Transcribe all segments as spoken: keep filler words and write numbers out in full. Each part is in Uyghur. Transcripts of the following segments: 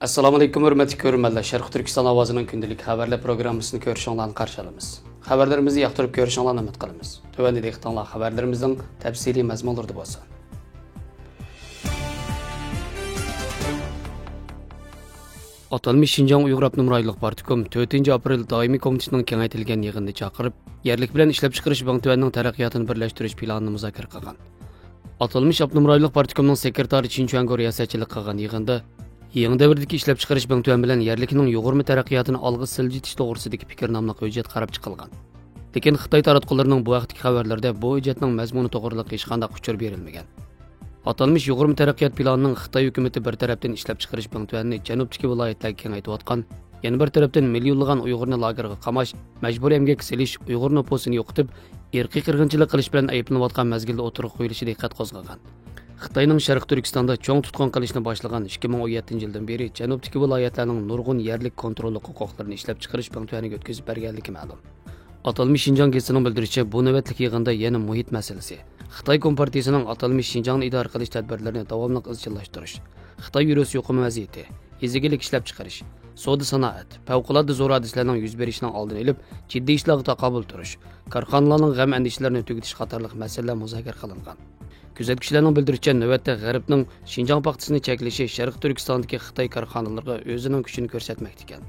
ئەسسالامۇئەلەيكۇم، ھۆرمەتلىك كۆرۈرمەنلەر. شەرقىي تۈركىستان ئاۋازىنىڭ كۈندىلىك خەۋەرلەر پروگراممىسىنى كۆرۈشۈڭلارنى قارشى ئالىمىز. خەۋەرلىرىمىزنى ياقتۇرۇپ كۆرۈشۈڭلارنى ئۈمىد قىلىمىز. تۆۋەندە دىققىتىڭلار خەۋەرلىرىمىزنىڭ تەپسىلىي مەزمۇنلىرىدا بولسۇن. ئاتالمىش شىنجاڭ ئۇيغۇر ئاپتونوم رايونلۇق پارتكوم تۆتىنچى ئاپرېل دائىمىي كومىتېتىنىڭ كېڭەيتىلگەن يىغىنىدا چاقىرىپ، يەرلىك بىلەن ئىشلەپچىقىرىش بىڭتۈەننىڭ تەرەققىياتىنى بىرلەشتۈرۈش پىلانىنى مۇزاكىرە قىلغان. ئاتالمىش ئاپتونوم رايونلۇق پارتكومنىڭ سېكرېتارى چىن چۈەنگو رىياسەتچىلىك قىلغان يىغىندا، يېڭى دەۋردىكى ئىشلەپچىقىرىش بىڭتۈەن بىلەن يەرلىكنىڭ يۇغۇرما تەرەققىياتىنى ئالغا سىلجىتىش توغرىسىدىكى پىكىر ناملىق ھۆججەت قاراپ چىقىلغان. لېكىن خىتاي تاراتقۇلىرىنىڭ بۇ ھەقتىكى خەۋەرلىرىدە بۇ ھۆججەتنىڭ مەزمۇنى توغرىلىق ھېچقانداق ئۇچۇر بېرىلمىگەن. ئاتالمىش يۇغۇرما تەرەققىيات پىلانىنىڭ خىتاي ھۆكۈمىتى بىر تەرەپتىن ئىشلەپچىقىرىش بىڭتۈەننى جەنۇبتىكى ۋىلايەتلەرگە كېڭەيتىۋاتقان، يەنە بىر تەرەپتىن مىليونلىغان ئۇيغۇرنى لاگېرغا قاماش، مەجبۇرىي ئەمگەككە سېلىش، ئۇيغۇر نوپۇسىنى يوقىتىپ، ئىرقىي قىرغىنچىلىق قىلىش بىلەن ئەيىبلىنىۋاتقان مەزگىلدە ئوتتۇرىغا قويۇلۇشى دىققەت قوزغىغان. خىتاينىڭ شەرقىي تۈركىستاندا چوڭ تۇتقۇن قىلىشنى باشلىغان ئىككى مىڭ ئون يەتتىنچى يىلدىن بېرى جەنۇبتىكى ۋىلايەتلەرنىڭ نۇرغۇن يەرلىك كونتروللۇق ھوقۇقلىرىنى ئىشلەپچىقىرىش بىڭتۈەنىگە ئۆتكۈزۈپ بەرگەنلىكى مەلۇم. ئاتالمىش شىنجاڭ گېزىتىنىڭ بىلدۈرۈشىچە، بۇ نۆۋەتلىك يىغىندا يەنە مۇھىت مەسىلىسى، خىتاي كومپارتىيىسىنىڭ ئاتالمىش شىنجاڭنى ئىدارە قىلىش تەدبىرلىرىنى داۋاملىق ئىزچىللاشتۇرۇش، خىتاي يۈروسى يۇقۇمى ۋەزىيىتى، يېزا ئىگىلىك ئىشلەپچىقىرىش، سودا سانائەت، پەۋقۇلئاددە زور ھادىسىلەرنىڭ يۈز بېرىشىنىڭ ئالدىنى ئېلىپ، جىددىي ئىشلارغا تاقابىل تۇرۇش، كارخانىلارنىڭ غەم ئەندىشىلىرىنى تۈگىتىش قاتارلىق مەسىلىلەر مۇزاكىرە قىلىنغان. كۆزەتكۈچىلەرنىڭ بىلدۈرۈشىچە، نۆۋەتتە غەربنىڭ شىنجاڭ پاختىسىنى چەكلىشى شەرقىي تۈركىستاندىكى خىتاي كارخانىلىرىغا ئۆزىنىڭ كۈچىنى كۆرسەتمەكتە ئىكەن.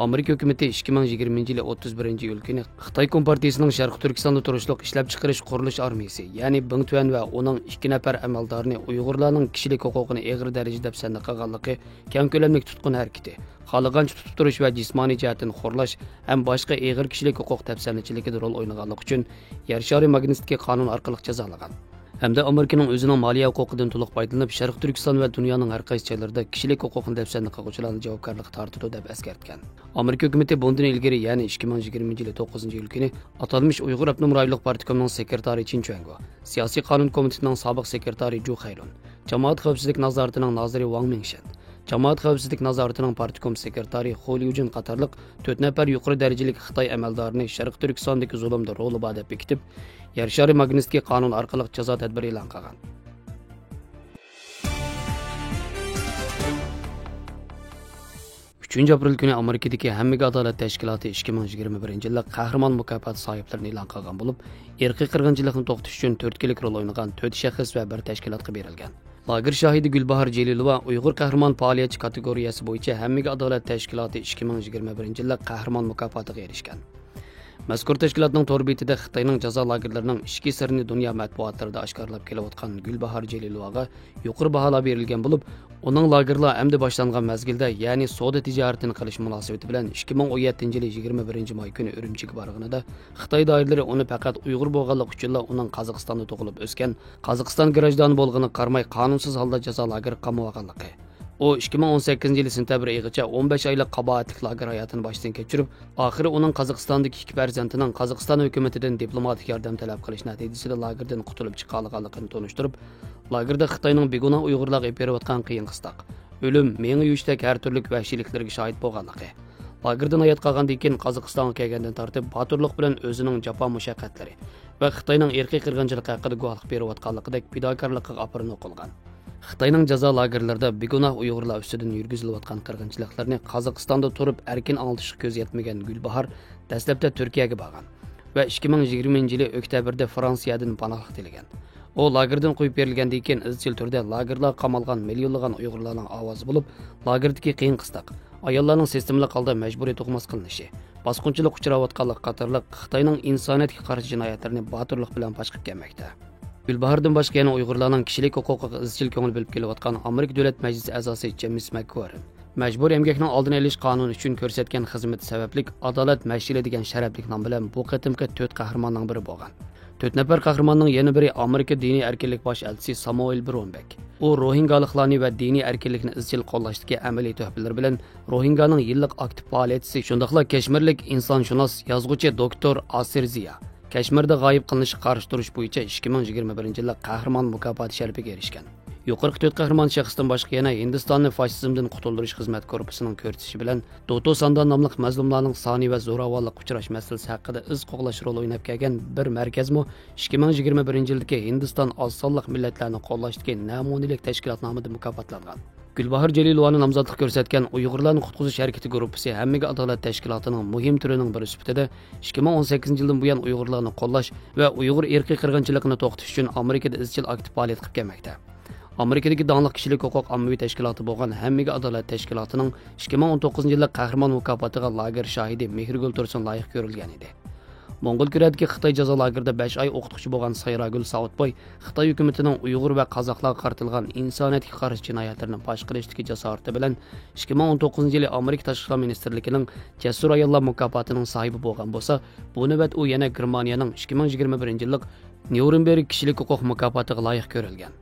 ئامېرىكا ھۆكۈمىتى ئىككى مىڭ يىگىرمىنچى يىلى ئوتتۇز بىرىنچى ئىيۇل كۈنى خىتاي كومپارتىيىسىنىڭ شەرقىي تۈركىستاندا تۇرۇشلۇق ئىشلەپچىقىرىش قۇرۇلۇش ئارمىيىسى، يەنى بىڭتۈەن ۋە ئۇنىڭ ئىككى نەپەر ئەمەلدارىنى ئۇيغۇرلارنىڭ كىشىلىك ھوقۇقىنى ئېغىر دەرىجىدە دەپسەندە قىلغانلىقى، كەڭ كۆلەملىك تۇتقۇن ھەرىكىتى، خالىغانچە تۇتۇپ تۇرۇش ۋە جىسمانىي جەھەتتىن خورلاش ھەم باشقا ئېغىر كىشىلىك ھوقۇق دەپسەندىچىلىكىدە رول ئوينىغانلىقى ئۈچۈن يەر شارى ماگنىتسكىي قانۇن ئارقىلىق جازالىغان. ھەمدە ئامېرىكىنىڭ ئۆزىنىڭ مالىيە ھوقۇقىدىن تولۇق پايدىلىنىپ، شەرقىي تۈركىستان ۋە دۇنيانىڭ ھەر قايسى جايلىرىدا كىشىلىك ھوقۇقنى دەپسەندە قىلغۇچىلارنى جاۋابكارلىققا تارتىدۇ، دەپ ئەسكەرتكەن. ئامېرىكا ھۆكۈمىتى بۇندىن ئىلگىرى، يەنى ئىككى مىڭ يىگىرمىنچى يىلى توققۇزىنچى ئىيۇل كۈنى ئاتالمىش ئۇيغۇر ئاپتونوم رايونلۇق پارتكومنىڭ سېكرېتارى چىن چۈەنگو، سىياسىي قانۇن كومىتېتىنىڭ سابىق سېكرېتارى جۇ خەيلۇن، جامائەت خەۋپسىزلىك نازارىتىنىڭ نازىرى ۋاڭ مىڭشېن، جامائەت خەۋپسىزلىك نازارىتىنىڭ پارتكوم سېكرېتارى خۇ ليۇجىن قاتارلىق تۆت نەپەر يۇقىرى دەرىجىلىك خىتاي ئەمەلدارىنى شەرقىي تۈركىستاندىكى زۇلۇمدا رولى بار دەپ بېكىتىپ، يەر شارى ماگنىتسكىي قانۇن ئارقىلىق جازا تەدبىرى ئېلان قىلغان. ئۈچىنچى ئاپرېل كۈنى ئامېرىكىدىكى ھەممىگە ئادالەت تەشكىلاتى ئىككى مىڭ يىگىرمە بىرىنچى يىللىق قەھرىمان مۇكاپاتى ساھىبلىرىنى ئېلان قىلغان بولۇپ، ئىرقىي قىرغىنچىلىقنى توختىتىش ئۈچۈن تۈرتكىلىك رول ئوينىغان تۆت شەخس ۋە بىر تەشكىلاتقا بېرىلگەن. لاگېر شاھىدى گۈلباھار جېلىلوۋا ئۇيغۇر قەھرىمان پائالىيەتچى كاتېگورىيەسى بويىچە ھەممىگە ئادالەت تەشكىلاتى ئىككى مىڭ يىگىرمە بىرىنچى يىللىق قەھرىمان مۇكاپاتىغا ئېرىشكەن. مەزكۇر تەشكىلاتنىڭ تور بېتىدە خىتاينىڭ جازا لاگېرلىرىنىڭ ئىچكى سىرىنى دۇنيا مەتبۇئاتلىرىدا ئاشكارىلاپ كېلىۋاتقان گۈلباھار جېلىلوۋاغا يۇقىرى باھالار بېرىلگەن بولۇپ، ئۇنىڭ لاگېرلار ئەمدى باشلانغان مەزگىلدە، يەنى سودا تىجارىتىنى قىلىش مۇناسىۋىتى بىلەن ئىككى مىڭ ئون يەتتىنچى يىلى يىگىرمە بىرىنچى ماي كۈنى ئۈرۈمچىگە بارغىنىدا، خىتاي دائىرىلىرى ئۇنى پەقەت ئۇيغۇر بولغانلىقى ئۈچۈنلا ئۇنىڭ قازاقىستاندا تۇغۇلۇپ ئۆسكەن، قازاقىستان گراژدانى بولغىنىغا قارىماي، قانۇنسىز ھالدا جازا لاگېرىغا قامىۋالغانلىقى، ئۇ ئىككى مىڭ ئون سەككىزىنچى يىلى سېنتەبىر ئېيىغىچە ئون بەش ئايلىق قاباھەتلىك لاگېر ھاياتىنى باشتىن كەچۈرۈپ، ئاخىرى ئۇنىڭ قازاقىستاندىكى ئىككى پەرزەنتىنىڭ قازاقىستان ھۆكۈمىتىدىن دىپلوماتىك ياردەم تەلەپ قىلىش نەتىجىسىدە لاگېردىن قۇتۇلۇپ چىقالىغانلىقىنى تونۇشتۇرۇپ، لاگېردا خىتاينىڭ بىگۇناھ ئۇيغۇرلارغا ئېلىپ بېرىۋاتقان قىيىن قىستاق، ئۆلۈم، مېڭە يۇيۇشتەك ھەر تۈرلۈك ۋەھشىيلىكلىرىگە شاھىت بولغانلىقى، لاگېردىن ھايات قالغاندىن كېيىن قازاقىستانغا كەلگەندىن تارتىپ باتۇرلۇق بىلەن ئۆزىنىڭ جاپا مۇشەققەتلىرى ۋە خىتاينىڭ ئىرقىي قىرغىنچىلىقى ھەققىدە گۇۋاھلىق بېرىۋاتقانلىقىدەك پىداكارلىقىغا ئاپىرىن ئوقۇلغان. خىتاينىڭ جازا لاگېرلىرىدا بىگۇناھ ئۇيغۇرلار ئۈستىدىن يۈرگۈزۈلۈۋاتقان قىرغىنچىلىقلىرىنى قازاقىستاندا تۇرۇپ ئەركىن ئاڭلىتىشقا كۆزى يەتمىگەن گۈلباھار دەسلەپتە تۈركىيەگە بارغان ۋە ئىككى مىڭ يىگىرمىنچى يىلى ئۆكتەبىردە فرانسىيەدىن پاناھلىق تىلىگەن. ئۇ لاگېردىن قويۇپ بېرىلگەندىن كېيىن ئىزچىل تۈردە لاگېرلارغا قامالغان مىليونلىغان ئۇيغۇرلارنىڭ ئاۋازى بولۇپ، لاگېردىكى قىيىن قىستاق، ئاياللارنىڭ سىستېمىلىق ھالدا مەجبۇرىي تۇغماس قىلىنىشى، باسقۇنچىلىققا ئۇچراۋاتقانلىقى قاتارلىق خىتاينىڭ ئىنسانىيەتكە قارشى جىنايەتلىرىنى باتۇرلۇق بىلەن پاش قىلىپ كەلمەكتە. گۈلباھاردىن باشقا يەنە ئۇيغۇرلارنىڭ كىشىلىك ھوقۇقىغا ئىزچىل كۆڭۈل بۆلۈپ كېلىۋاتقان ئامېرىكا دۆلەت مەجلىسى ئەزاسى جېمس مەكگوۋېرن مەجبۇرىي ئەمگەكنىڭ ئالدىنى ئېلىش قانۇنى ئۈچۈن كۆرسەتكەن خىزمىتى سەۋەبلىك ئادالەت مەشئىلى دېگەن شەرەپلىك نام بىلەن بۇ قېتىمقى تۆت قەھرىماننىڭ بىرى بولغان. تۆت نەپەر قەھرىماننىڭ يەنە بىرى ئامېرىكا دىنىي ئەركىنلىك باش ئەلچىسى سامۇئېل برونبېك. ئۇ روھىنگالىقلارنى ۋە دىنىي ئەركىنلىكنى ئىزچىل قوللاشتىكى ئەمەلىي تۆھپىلىرى بىلەن روھىنگانىڭ يىللىق ئاكتىپ پائالىيەتچىسى، شۇنداقلا كەشمىرلىك ئىنسانشۇناس يازغۇچى دوكتور ئاسىر زىيا، كەشمىردە غايىب قىلىنىشقا قارشى تۇرۇش بويىچە ئىككى مىڭ يىگىرمە بىرىنچى يىللىق قەھرىمان مۇكاپاتى شەرىپىگە ئېرىشكەن. يۇقىرىقى تۆت قەھرىمان شەخستىن باشقا يەنە ھىندىستاننى فاشىزمدىن قۇتۇلدۇرۇش خىزمەت گۇرۇپپىسىنىڭ كۆرسىتىشى بىلەن دوتو ساندا ناملىق مەزلۇملارنىڭ سانى ۋە زوراۋانلىققا ئۇچراش مەسىلىسى ھەققىدە ئىز قوغلاش رولى ئويناپ كەلگەن بىر مەركەزمۇ ئىككى مىڭ يىگىرمە بىرىنچى يىلدىكى ھىندىستان ئاز سانلىق مىللەتلەرنى قوللاشتىكى نەمۇنىلىك تەشكىلاتنامىدا مۇكاپاتلانغان. گۈلباھار جېلىلوۋانى نامزاتلىق كۆرسەتكەن ئۇيغۇرلارنى قۇتقۇزۇش ھەرىكىتى گۇرۇپپىسى ھەممىگە ئادالەت تەشكىلاتىنىڭ مۇھىم تۈرىنىڭ بىرى سۈپىتىدە ئىككى مىڭ ئون سەككىزىنچى يىلدىن بۇيان ئۇيغۇرلارنى قوللاش ۋە ئۇيغۇر ئىرقىي قىرغىنچىلىقىنى توختىتىش ئۈچۈن ئامېرىكىدا ئىزچىل ئاكتىپ پائالىيەت قىلىپ كەلمەكتە. ئامېرىكىدىكى داڭلىق كىشىلىك ھوقۇق ئاممىۋى تەشكىلاتى بولغان ھەممىگە ئادالەت تەشكىلاتىنىڭ ئىككى مىڭ ئون توققۇزىنچى يىللىق قەھرىمان مۇكاپاتىغا لاگېر شاھىدى مېھرىگۈل تۇرسۇن لايىق كۆرۈلگەن ئىدى. موڭغۇل كۈرەدىكى خىتاي جازا لاگېرىدا بەش ئاي ئوقۇتقۇچى بولغان سايراگۈل ساۋۇتباي خىتاي ھۆكۈمىتىنىڭ ئۇيغۇر ۋە قازاقلارغا قارىتىلغان ئىنسانىيەتكە قارشى جىنايەتلىرىنى پاش قىلىشتىكى جاسارىتى بىلەن ئىككى مىڭ ئون توققۇزىنچى يىلى ئامېرىكا تاشقى ئىشلار مىنىستىرلىكىنىڭ جەسۇر ئاياللار مۇكاپاتىنىڭ ساھىبى بولغان بولسا، بۇ نۆۋەت ئۇ يەنە گېرمانىيەنىڭ ئىككى مىڭ يىگىرمە بىرىنچى يىللىق نيۇرنبېرگ كىشىلىك ھوقۇق مۇكاپاتىغا لايىق كۆرۈلگەن.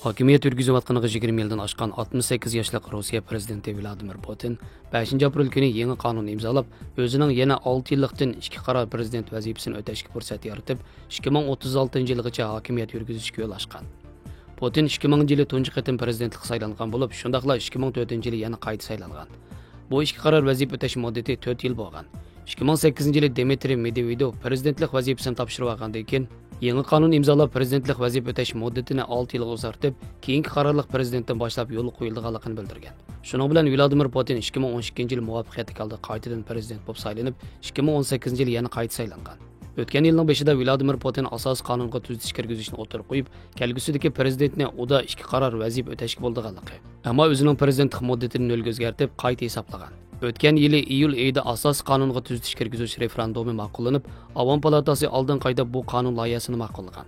ھاكىمىيەت يۈرگۈزۈۋاتقىنىغا يىگىرمە يىلدىن ئاشقان ئاتمىش سەككىز ياشلىق روسىيە پىرېزىدېنتى ۋلادىمىر پۇتىن بەشىنچى ئاپرېل كۈنى يېڭى قانۇن ئىمزالاپ، ئۆزىنىڭ يەنە ئالتە يىللىقتىن ئىككى قارار پىرېزىدېنت ۋەزىپىسىنى ئۆتەشكە پۇرسەت يارىتىپ، ئىككى مىڭ ئوتتۇز ئالتىنچى يىلغىچە ھاكىمىيەت يۈرگۈزۈشكە يول ئاچقان. پۇتىن ئىككى مىڭىنچى يىلى تۇنجى قېتىم پىرېزىدېنتلىققا سايلانغان بولۇپ، شۇنداقلا ئىككى مىڭ تۆتىنچى يىلى يەنە قايتا سايلانغان. بۇ ئىككى قارار ۋەزىپە ئۆتەش مۇددىتى تۆت يىل بولغان. ئىككى مىڭ سەككىزىنچى يىلى دىمىترىي مېدۋېدېۋ پىرېزىدېنتلىق ۋەزىپىسىنى تاپشۇرۇۋالغاندىن كېيىن، يېڭى قانۇن ئىمزالاپ، پىرېزىدېنتلىق ۋەزىپە ئۆتەش مۇددىتىنى ئالتە يىلغا ئۇزارتىپ، كېيىنكى قارارلىق پىرېزىدېنتتىن باشلاپ يولغا قويۇلىدىغانلىقىنى بىلدۈرگەن. شۇنىڭ بىلەن ۋلادىمىر پۇتىن ئىككى مىڭ ئون ئىككىنچى يىلى مۇۋەپپەقىيەتلىك ھالدا قايتىدىن پىرېزىدېنت بولۇپ سايلىنىپ، ئىككى مىڭ ئون سەككىزىنچى يىلى يەنە قايتا سايلانغان. ئۆتكەن يىلنىڭ بېشىدا ۋلادىمىر پۇتىن ئاساسىي قانۇنغا تۈزىتىش كىرگۈزۈشنى ئوتتۇرىغا قويۇپ، كەلگۈسىدىكى پىرېزىدېنتنى ئۇدا ئىككى قارار ۋەزىپە ئۆتەشكە بولىدىغانلىقى، ئەمما ئۆزىنىڭ پىرېزىدېنتلىق مۇددىتىنى نۆلگە ئۆزگەرتىپ، قايتا ھېسابلىغان. ئۆتكەن يىلى ئىيۇل ئېيىدا ئاساسىي قانۇنغا تۈزىتىش كىرگۈزۈش رېفېراندۇمى ماقۇللىنىپ، ئاۋام پالاتاسى ئالدىنقى ئايدا بۇ قانۇن لايىھەسىنى ماقۇللىغان.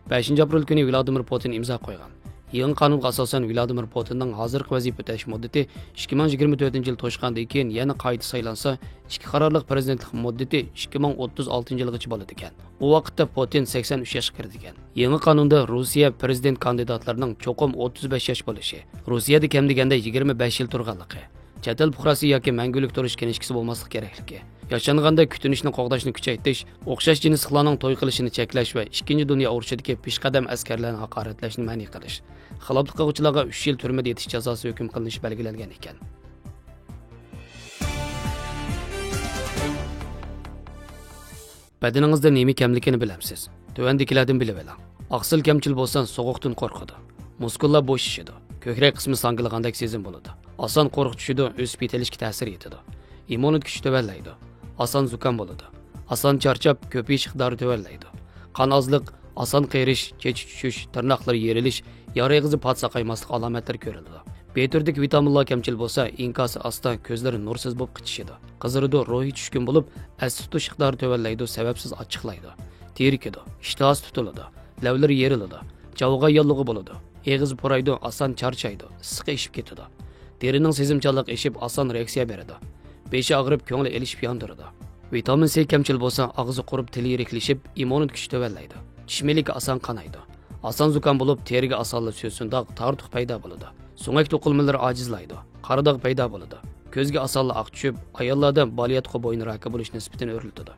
بەشىنچى ئاپرېل كۈنى ۋلادىمىر پۇتىن ئىمزا قويغان. يېڭى قانۇنغا ئاساسەن، ۋلادىمىر پۇتىننىڭ ھازىرقى ۋەزىپە ئۆتەش مۇددىتى ئىككى مىڭ يىگىرمە تۆتىنچى يىل توشقاندىن كېيىن يەنە قايتا سايلانسا، ئىككى قارارلىق پىرېزىدېنتلىق مۇددىتى ئىككى مىڭ ئوتتۇز ئالتىنچى يىلغىچە بولىدىكەن. ئۇ ۋاقىتتا پۇتىن سەكسەن ئۈچ ياشقا كىرىدىكەن. يېڭى قانۇندا روسىيە پىرېزىدېنت كاندىداتلىرىنىڭ چوقۇم ئوتتۇز بەش ياش بولۇشى، روسىيەدە كەم دېگەندە يىگىرمە بەش يىل تۇرغانلىقى، چەت ئەل پۇقراسى ياكى مەڭگۈلۈك تۇرۇش كىنىشكىسى بولماسلىق كېرەكلىكى، ياشانغاندا كۈتۈنۈشنى قوغداشنى كۈچەيتىش، ئوخشاش جىنسلىقلارنىڭ توي قىلىشىنى چەكلەش ۋە ئىككىنچى دۇنيا ئۇرۇشىدىكى پېشقەدەم ئەسكەرلەرنى ھاقارەتلەشنى مەنئى قىلىش، خىلاپلىق قىلغۇچىلارغا ئۈچ يىل تۈرمىدە يېتىش جازاسى ھۆكۈم قىلىنىشى بەلگىلەنگەن ئىكەن. بەدىنىڭىزدە نېمە كەملىكىنى بىلەمسىز؟ تۆۋەندىكىلەردىن بىلىۋېلىڭ. ئاقسىل كەمچىل بولسا، سوغۇقتىن قورقىدۇ. مۇسكۇللار بوشىشىدۇ. كۆكرەك قىسمى ساڭگىلىغاندەك سېزىم بولىدۇ. ئاسان قورۇق چۈشىدۇ، ئۆسۈپ يېتىلىشكە تەسىر يېتىدۇ. ئىممۇنىتېت كۈچى تۆۋەنلەيدۇ. ئاسان زۇكام بولىدۇ. ئاسان چارچاپ، كۆپىيىش ئىقتىدارى تۆۋەنلەيدۇ. قان ئازلىق، ئاسان قېرىش، چېچى چۈشۈش، تىرناقلىرى يېرىلىش، يارا ئېغىزى پات ساقايماسلىق ئالامەتلىرى كۆرۈلىدۇ. بىر تۈردىكى ۋىتامىنلار كەمچىل بولسا، ئىنكاسى ئاستا، كۆزلىرى نۇرسىز بولۇپ قىچىشىدۇ، قىزىرىدۇ، روھى چۈشكۈن بولۇپ، ئەستە تۇتۇش ئىقتىدارى تۆۋەنلەيدۇ، سەۋەبسىز ئاچچىقلايدۇ، تېرىكىدۇ، ئىشتىھاسى تۇتۇلىدۇ، لەۋلىرى يېرىلىدۇ، چاۋىغا ياللۇغى بولىدۇ، ئېغىزى پۇرايدۇ، ئاسان چارچايدۇ، ئىسسىقى ئېشىپ كېتىدۇ. تېرىنىڭ سېزىمچانلىقى ئېشىپ، ئاسان رېئاكسىيە بېرىدۇ. بېشى ئاغرىپ، كۆڭلى ئېلىشىپ ياندۇرىدۇ. ۋىتامىن سى كەمچىل بولسا، ئاغزى قۇرۇپ، تىلى يىرىكلىشىپ، ئىممۇنىتېت كۈچى تۆۋەنلەيدۇ. چىش مىلىكى ئاسان قانايدۇ. ئاسان زۇكام بولۇپ، تېرىگە ئاسانلا سۆسۈنداق، تارتۇق پەيدا بولىدۇ. سۆڭەك توقۇلمىلىرى ئاجىزلايدۇ. قارا داغ پەيدا بولىدۇ. كۆزگە ئاسانلا ئاق چۈشۈپ، ئاياللاردا بالىياتقۇ بوينى راكى بولۇش نىسبىتىنى ئۆرلىتىدۇ.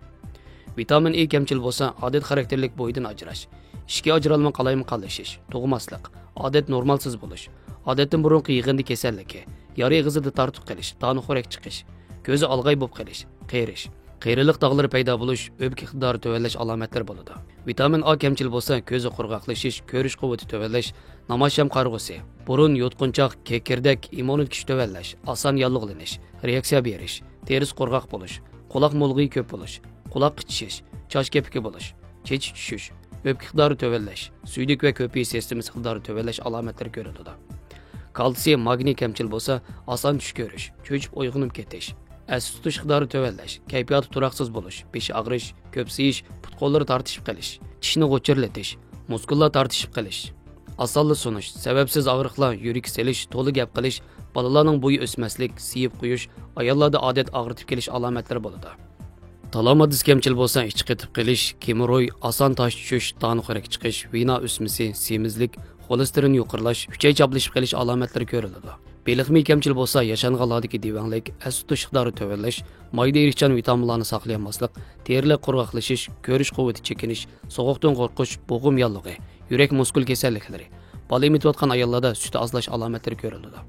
ۋىتامىن ئې كەمچىل بولسا، ئادەت خاراكتېرلىك بويىدىن ئاجراش، ئىچكى ئاجرالما قالايمىقانلىشىش، تۇغماسلىق، ئادەت نورمالسىز بولۇش، ئادەتتىن بۇرۇنقى يىغىندى كېسەللىكى، يارا ئېغىزىدا تارتۇق قېلىش، دانىخورەك چىقىش، كۆزى ئالغاي بولۇپ قېلىش، قېرىش، قېرىلىق داغلىرى پەيدا بولۇش، ئۆپكە ئىقتىدارى تۆۋەنلەش ئالامەتلىرى بولىدۇ. ۋىتامىن ئا كەمچىل بولسا، كۆزى قۇرغاقلىشىش، كۆرۈش قۇۋۋىتى تۆۋەنلەش، نامايىشچان قارىغۇسى، بۇرۇن، يۇتقۇنچاق، كېكىردەك، ئىممۇنىتېت كۈچى تۆۋەنلەش، ئاسان ياللۇغلىنىش، رېئاكسىيە بېرىش، تېرىسى قۇرغاق بولۇش، قۇلاق مۇلغىيى كۆپ بولۇش، قۇلاق قىچىشىش، چاچ كېپىكى بولۇش، چېچى چۈشۈش، ئۆپكە ئىقتىدارى تۆۋەنلەش، سۈيدۈك ۋە كۆپىيىش سىستېمىسى ئىقتىدارى تۆۋەنلەش ئالامەتلىرى كۆرۈلىدۇ. كالتسىي، ماگنىي كەمچىل بولسا، ئاسان چۈش كۆرۈش، چۆچۈپ ئويغىنىپ كېتىش، ئەستە تۇتۇش ئىقتىدارى تۆۋەنلەش، كەيپىياتى تۇراقسىز بولۇش، بېشى ئاغرىش، كۆپسىيىش، پۇت-قوللىرى تارتىشىپ قېلىش، چىشنى غۇچۇرلىتىش، مۇسكۇللار تارتىشىپ قېلىش، ئاسانلا سۇنۇش، سەۋەبسىز ئاغرىقلار، يۈرىكى سېلىش، تولا گەپ قىلىش، بالىلارنىڭ بويى ئۆسمەسلىك، سىيىپ قويۇش، ئاياللاردا ئادەت ئاغرىتىپ كېلىش ئالامەتلىرى بولىدۇ. تالا ماددىسى كەمچىل بولسا، ئىچى قېتىپ قېلىش، گېموروي، ئاسان تاش چۈشۈش، دانىخورەك چىقىش، ۋېنا ئۆسمىسى، سېمىزلىك، خولېستېرىن يۇقىرىلاش، ئۈچەي چاپلىشىپ قېلىش ئالامەتلىرى كۆرۈلىدۇ. بېلىق مېيى كەمچىل بولسا، ياشانغانلاردىكى دېۋەڭلىك، ئەستە تۇتۇش ئىقتىدارى تۆۋەنلەش، مايدا ئېرىشكەن ۋىتامىنلارنى ساقلىيالماسلىق، تېرىلىك قۇرغاقلىشىش، كۆرۈش قۇۋۋىتى چېكىنىش، سوغۇقتىن قورقۇش، بوغۇم ياللۇغى، يۈرەك مۇسكۇل كېسەللىكلىرى، بالا ئېمىتىۋاتقان ئاياللاردا سۈتى ئازلاش ئالامەتلىرى كۆرۈلىدۇ.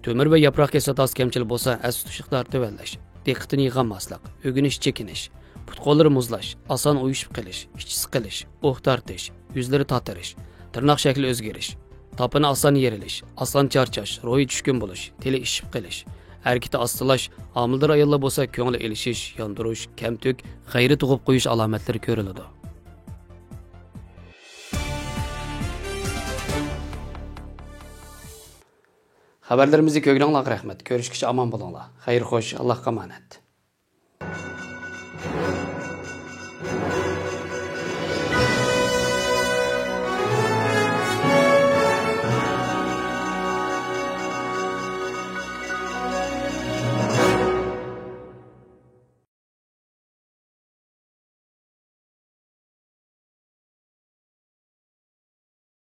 تۆمۈر ۋە ياپراق كىسلاتاسى كەمچىل بولسا، ئەستە تۇتۇش ئىقتىدارى تۆۋەنلەش، دىققىتىنى يىغالماسلىق، ئۆگىنىش چېكىنىش، پۇت-قوللىرى مۇزلاش، ئاسان ئۇيۇشۇپ قېلىش، ئىچى سىقىلىش، ئۇھ تارتىش، يۈزلىرى تاتىرىش، تىرناق شەكلى ئۆزگىرىش، تاپىنى ئاسان يېرىلىش، ئاسان چارچاش، روھى چۈشكۈن بولۇش، تىلى ئىششىپ قېلىش، ھەرىكىتى ئاستىلاش، ھامىلىدار ئاياللار بولسا كۆڭلى ئېلىشىش، ياندۇرۇش، كەمتۈك، غەيرىي تۇغۇپ قويۇش ئالامەتلىرى كۆرۈلىدۇ. خەۋەرلىرىمىزنى كۆرگىنىڭلارغا رەھمەت. كۆرۈشكىچە ئامان بولۇڭلار. خەير خوش، ئاللاھقا ئامانەت.